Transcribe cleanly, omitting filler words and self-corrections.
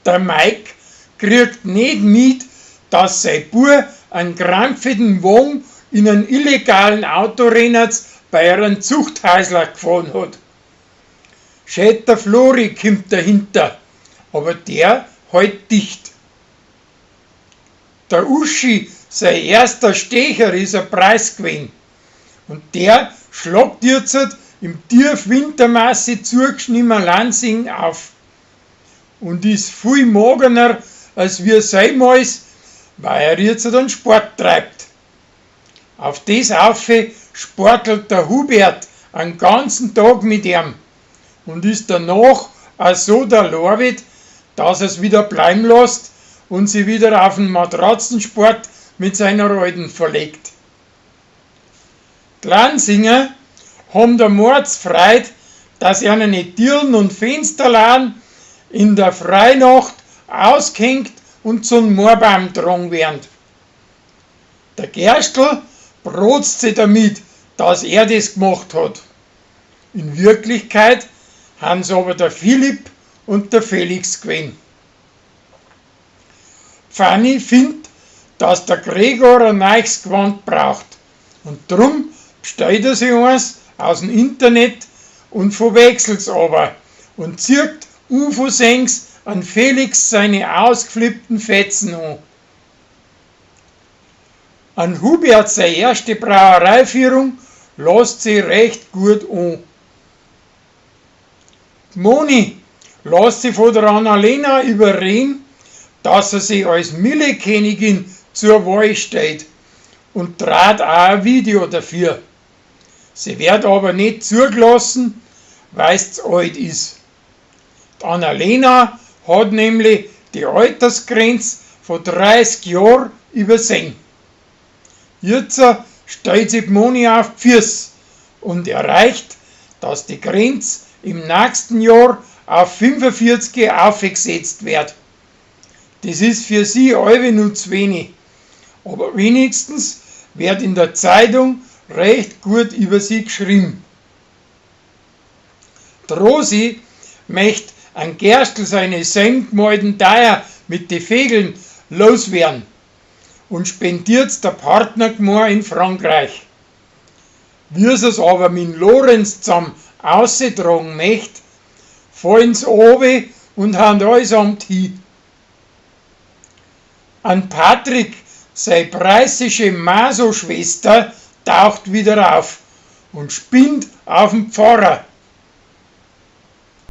Der Mike kriegt nicht mit, dass sein Bub einen krampfigen Wagen in einen illegalen Autorenner bei einem Zuchthäusler gefahren hat. Schät der Flori kommt dahinter, aber der halt dicht. Der Uschi, sein erster Stecher, ist ein Preis gewesen. Und der schlagt jetzt im Tiefwintermasse zugeschnittenen Lansing auf und ist viel magener als wir seimals, weil er jetzt den Sport treibt. Auf das aufe sportelt der Hubert einen ganzen Tag mit ihm und ist danach auch so der Lorwit, dass er's wieder bleiben lässt und sie wieder auf den Matratzensport mit seiner Alten verlegt. Die Lansinger haben der Mordsfreud, dass ihnen die Türen und Fensterladen in der Freinacht ausgehängt und zum Moorbaum getragen werden. Der Gerstl protzt sich damit, dass er das gemacht hat. In Wirklichkeit haben's aber der Philipp und der Felix gewesen. Fanny findet, dass der Gregor ein neues Gewand braucht und drum bestellt er sich eins aus dem Internet und verwechselt's aber und zieht unversehens an Felix seine ausgeflippten Fetzen an. An Hubert seine erste Brauereiführung lässt sich recht gut an. Die Moni lässt sich von der Annalena überreden, dass er sich als Millekönigin zur Wahl stellt und trat auch ein Video dafür. Sie wird aber nicht zugelassen, weil's zu alt ist. Die Annalena hat nämlich die Altersgrenze von 30 Jahren übersehen. Jetzt stellt sich die Moni auf die Füße und erreicht, dass die Grenze im nächsten Jahr auf 45 aufgesetzt wird. Das ist für sie alle nur zu wenig. Aber wenigstens wird in der Zeitung recht gut über sie geschrieben. Die Rosi möchte an Gerstl seine selbstgemalten Teier mit den Vegeln loswerden und spendiert's der Partnergmor in Frankreich. Wie sie's aber mit Lorenz zusammen ausgetragen möchte, fallen's oben und haben allesamt hin. An Patrick, seine preußische Maso-Schwester, taucht wieder auf und spinnt auf den Pfarrer.